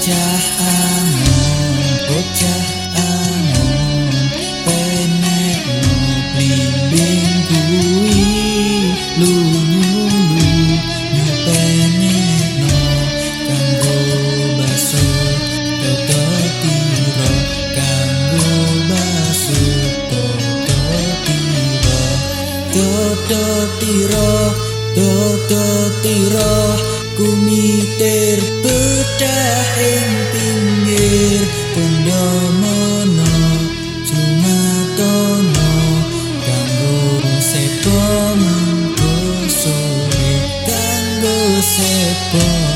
Bocah angon, bocah angon, penekno blimbing kuwi. Lunyu lunyu penekno kanggo basuh toto tiro, kanggo basuh toto tiro. Toto tiro, toto tiro, kumitir bedah ing pinggir Pondomono Jumatono kanggo sepo mengko sore, kanggo sepo.